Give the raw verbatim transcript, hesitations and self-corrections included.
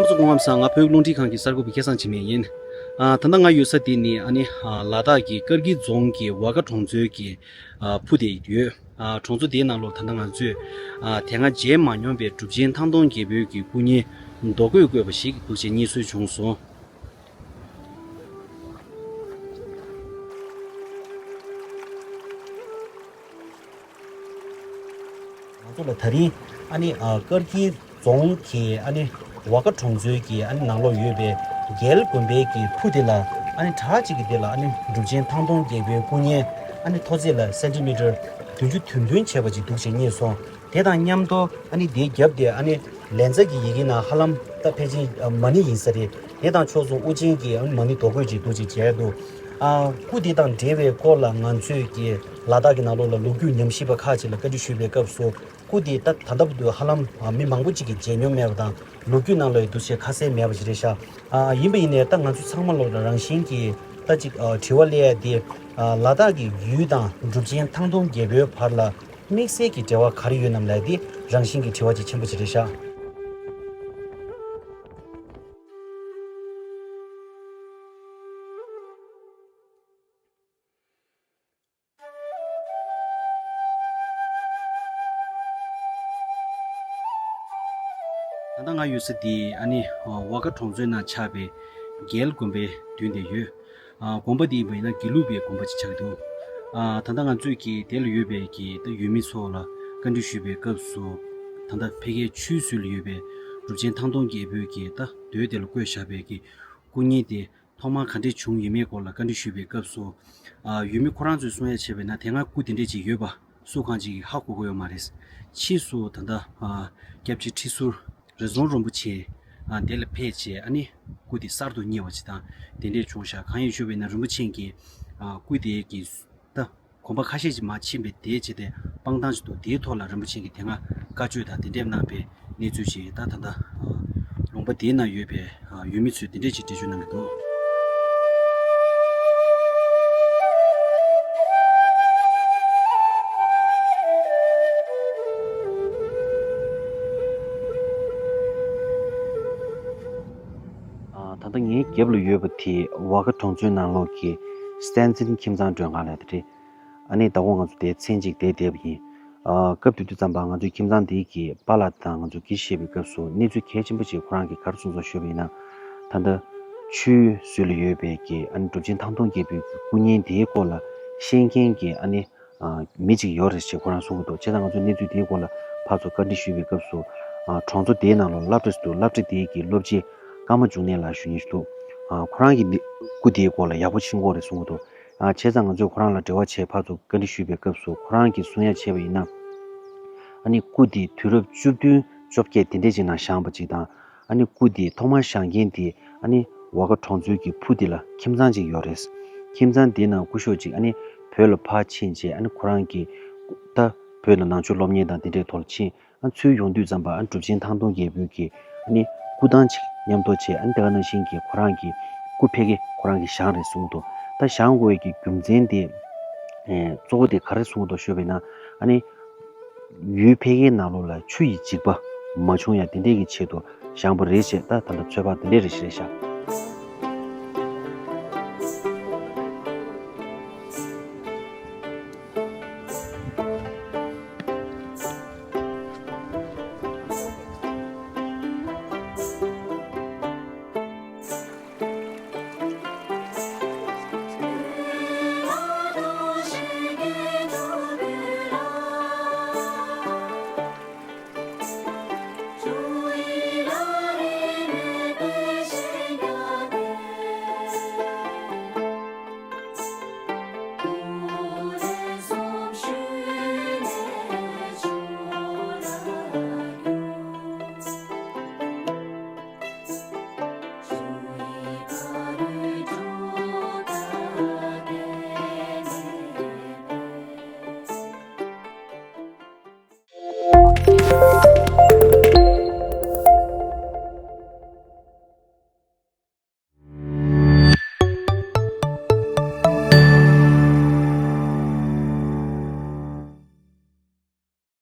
སྐུ་ཁམས་བཟང་། ང་བོད་རླུང་འཕྲིན་ཁང་གི་གསར་འགོད་པ་སྐལ་བཟང་འཆི་མེད་ཡིན། ཨ། ད་ལྟ་ང་ཡོད་ས་དེ་ནི་ཨ་ནི་ཨ། ལ་དྭགས་ཀྱི་ཀིར་ཀི་རྫོང་གི་ཝ་ཀ་གྲོང་ཚོའི་གི་ཨ། ཕུ་དེ་ཡོད། ཨ། གྲོང་ཚོ་དེའི་ནང་ལོགས་ད་ལྟ་ང་ཚོས་ཨ། དེ་སྔ་མཇལ་མ་མྱོང་པའི་གྲུབ་ཆེན་ཐང་སྟོང་རྒྱལ་པོའི་གི་སྐུ་བརྙན་རྡོ་བརྐོས་བརྐོས་པ་ཞིག་འདུག་ཅེས་རྙེད་སོན་བྱུང་སོང་། ང་ཚོ་ལ་ད་རིང་ཨ་ནི་ཨ། ཀིར་ཀི་རྫོང་གི་ཨ་ནི་ཝ་ཀ་གྲོང་ཚོའི་གི་ཨ་ནི་ནང་ལོགས་ཡོད་པའི་རྒྱལ་དགོན་པའི་གི་ཕུ་དེ་ལ། ཨ་ནི་བྲག་ཅིག་གི་དེ་ལ་ཨ་ནི་གྲུབ་ཆེན་ཐང་སྟོང་རྒྱལ་པོའི་སྐུ་བརྙན་ཨ་ནི་མཐོ་ཚད་ལ་སེན་ཊི་མི་ཊར་བདུན་ཅུ་དོན་བདུན་བྱས་པ་ཅིག་འདུག་ཅེས་རྙེད་སོང་། དེ་དང་མཉམ་དུ་ཨ་ནི་དེའི་རྒྱབ་དེ་ཨ་ནི་ལན་ཚ་གི་ཡི་གེ་ནང་ཧ་ལམ་ད་ཕལ་ཆེར་མ་ཎི་ཡིན་ས་རེད། དེ་དང་ཕྱོགས་མཚུངས་དབུ་ཅན་གྱི་ཨ་ནི་མ་ཎི་རྡོ་བརྐོས་ཅིག་འདུག་ཅེས་མཇལ་འདུག། ཨ། སྐུ་དེ་དང་འབྲེལ་བའི་སྐོར་ལ་ང་ཚོས་ཀྱི་ལ་དྭགས་ཀྱི་ནང་ལོགས་ལ་ལོ་རྒྱུས་ཉམས་ཞིབ་པ་ཁག་ཅིག་ལ་བཀའ་འདྲི་ཞུས་པའི་སྐབས་སུ། སྐུ་དེ་ད་ད་ལྟ་བར་དུ་ཧ་ལམ་མི་མང་པོ་ཅིག་གིས་མཇལ་མྱོང་མེད་པ་དང་། ལོ་རྒྱུས་ནང་ལ་འདུག་ཅེས་ཁ་གསལ་མེད་པ་ཞིག་རེད་ཤག། ཨ། ཡིན་པ་ཡིན་ནའི་ད་ང་ཚོ་ཚང་མ་ལོག་ལ་རང་བཞིན་གྱིས་ད་ཅིག་ཨ། དྲི་བ་སླེབས་ཡ་དེ། ཨ། ལ་དྭགས་ཀྱི་ཡུལ་དང་གྲུབ་ཆེན་ཐང་སྟོང་རྒྱལ་པོའི་བར་ལ་དམིགས་བསལ་གྱི་འབྲེལ་བ་ག་རེ་ཡོད་ནམ་ལབ་ཡ་དེ་རང་བཞིན་གྱི་དྲི་བ་ཅིག་ཆེན་པོ་ཅིག་རེད་ཤག། ད་ལྟ་ང་ཡོད་ས་འདི་ཨ་ནི་ཝ་ཀ་གྲོང་ཚོའི་ནང་ཆགས་པའི་རྒྱལ་དགོན་པའི་མདུན་དེ་ཡོད། ཨ། དགོན་པ་འདི་ཡིན་པ་ཡིན་ན་དགེ་ལུགས་པའི་དགོན་པ་ཅིག་ཆགས་འདུག། ཨ། ད་ལྟ་ང་ཚོས་ཀྱིས་དེ་ལ་ཡོད་པའི་གི་ད་ཡུལ་མི་ཚོ་ལ་བཀའ་འདྲི་ཞུས་པའི་སྐབས་སུ། ད་ལྟ་ཕ་གིའི་ཆུའི་ཟུར་ལ་ཡོད་པའི་གྲུབ་ཆེན་ཐང་སྟོང་རྒྱལ་པོའི་གི་ད་མདོས་དེ་ལ་བརྐོས་བཞག་པའི་གི་སྐུ་བརྙན་དེ་ཐོག་མར་ག་འདྲས་བྱུང་ཡོད་མེད་སྐོར་ལ་བཀའ་འདྲི་ཞུས་པའི་སྐབས་སུ། ཨ། ཡུལ་མི་ཁོ་རང་ཚོས་གསུང་ཡ་བྱས་པ་ཡིན་ན་དེ་སྔ་སྐུ་དེ་འདྲས་ཅིག་ཡོད་པ་སུ་གང་ཅིག་གིས་ཧ་གོ་གི་ཡོད་མ་རེད། ཕྱིས་སུ་ད་ལྟ་ཨ། སྐྱབས་རྗེ་ཁྲི་ཟུར་རི་རྫོང་རིན་པོ་ཆེ་ཨ། དེ་ལ་ཕེབས་བྱས་ཨ་ནི་སྐུ་དེ་གསར་དུ་རྙེད་པ་ཅིག་དང་དེ་འདྲས་བྱུང་ཤག། གང་ཡིན་ཞུས་པ་ཡིན་ན་རིན་པོ་ཆེ་གིས་ཨ། སྐུ་དེ་གི་ད་གོམ་པ་ཁ་ཤས་ཅིག་མར་ཕྱིན་པའི་དེའི་ཆེད་དེ་སྤང་ཐང་ཅིག་འདུག། དེའི་ཐོག་ལ་རིན་པོ་ཆེ་གིས་དེ་སྔ་བཀའ་ཆོས་དང་དེ་འདྲས་གནང་པའི་གནས་ཚུལ་ཅིག་ད་ད་ལྟ་ཨ། ལུང་པ་དེའི་ནང་ཡོད་པའི་ཨ། ཡུལ་མི་ཚོས་དེ་འདྲས་ཅིག་འགྲེལ་བརྗོད་གནང་གི་འདུག། ཨ། ད་ལྟ་ངའི་རྒྱབ་ལ་ཡོད་པ་དེ་ཝ་ཀ་གྲོང་ཚོའི་ནང་ལོགས་ཀྱི་བསྟན་འཛིན་ཁྱིམ་ཚང་མགྲོན་ཁང་ལབ་ཡ་དེ་རེད། ཨ་ནི་ཟླ་གོང་ང་ཚོ་དེའི་མཚན་གཅིག་དེར་བསྡད་པ་ཡིན། ཨ། སྐབས་དེ་དུས་ཙམ་པ་ང་ཚོའི་ཁྱིམ་ཚང་དེའི་གི་པཱ་ལགས་དང་ང་ཚོ་གིས་བཤད་པའི་སྐབས་སུ་གནས་ཚུལ་གལ་ཆེན་པོ་ཅིག་ཁོ་རང་གིས་ག་རེ་གསུངས་སོང་ཞུས་པ་ཡིན་ན། ད་ལྟ་ཆུའི་ཟུར་ལ་ཡོད་པའི་གི་ཨ་ནི་གྲུབ་ཆེན་ཐང་སྟོང་རྒྱལ་པོའི་གི་སྐུ་བརྙན་དེའི་སྐོར་ལ་ཤེས་མཁན་གྱི་ཨ་ནི་ཨ། མི་གཅིག་ཡོད་རེད་ཅེས་ཁོ་རང་གསུང་གི་འདུག། བྱས་ཙང་ང་ཚོ་གནས་ཚུལ་དེའི་སྐོར་ལ་ཕར་ཚུར་བཀའ་འདྲི་ཞུས་པའི་སྐབས་སུ། ཨ། གྲོང་ཚོ་དེའི་ནང་ལ་སློབ་གྲྭ་ཞིག་འདུག། སློབ་གྲྭ་དེའི་གི་སློབ་སྤྱི་ཀརྨ་འབྱུང་གནས་ལགས་ཞུ་མཁན་ཞིག་འདུག། ཨ། ཁོ་རང་གིས་འདི་སྐུ་དེའི་སྐོར་ལ་ཡག་པོ་ཤེས་ཀྱི་ཡོད་རེད་གསུང་གི་འདུག། ཨ། བྱས་ཙང་ང་ཚོས་ཁོ་རང་ལ་འབྲེལ་བ་བྱས་ཕར་ཚུར་བཀའ་འདྲི་ཞུས་པའི་སྐབས་སུ་ཁོ་རང་གིས་གསུང་ཡ་བྱས་པ་ཡིན་ན། ཨ་ནི་སྐུ་དེ་དུས་རབས་བཅུ་བདུན་བཅོ་བརྒྱད་དེ་འདྲས་ཅིག་ནང་བཞེངས་པ་ཅིག་དང་། ཨ་ནི་སྐུ་དེ་ཐོག་མར་བཞེངས་མཁན་དེ་ཨ་ནི་ཝ་ཀ་གྲོང་ཚོའི་གི་ཕུ་དེ་ལ་ཁྱིམ་ཚང་ཅིག་ཡོད་རེད། ཁྱིམ་ཚང་དེའི་ནང་སྐུ་ཞབས་ཅིག་ཨ་ནི་བོད་ལ་ཕར་ཕྱིན་རྗེས་ཨ་ནི་ཁོ་རང་གི་ད་བོད་ལ་ནང་ཆོས་སློབ་གཉེར་དང་དེ་འདྲའི་ཐོག་ལ་ཕྱིན། ཨ། ཚུར་ཡོང་དུས་ཙམ་པ་ཨ་གྲུབ་ཆེན་ཐང་སྟོང་རྒྱལ་པོའི་གི་ཨ་ནི་སྐུ་ཐང་ཅིག་མཉམ་དུ་བྱས། ཨ་ནི་དེ་ག་ནང་བཞིན་གྱི་ཁོ་རང་གི་སྐུ་ཕ་གི་ཁོ་རང་གིས་བཞེངས་རེད་གསུངས་འདུག། ད་བཞེངས་དགོས་ཀྱི་རྒྱུ་མཚན་དེ་ཨེ་གཙོ་བོ་དེ་ག་རེ་གསུངས་འདུག་ཞུས་པ་ཡིན་ན། ཨ་ནི་ཡུལ་ཕ་གིའི་ནང་ལོགས་ལ་ཆུ་ཡི་འཇིགས་པ་མ་བྱུང་ཡ་དེ་འདྲས་ཀྱི་ཆེད་དུ་བཞེངས་པ་རེད་ཅེས། ད་ད་ལྟ་ཚོད་དཔག་དེ་འདྲས་རེ་ཞིག་རེད་ཤག།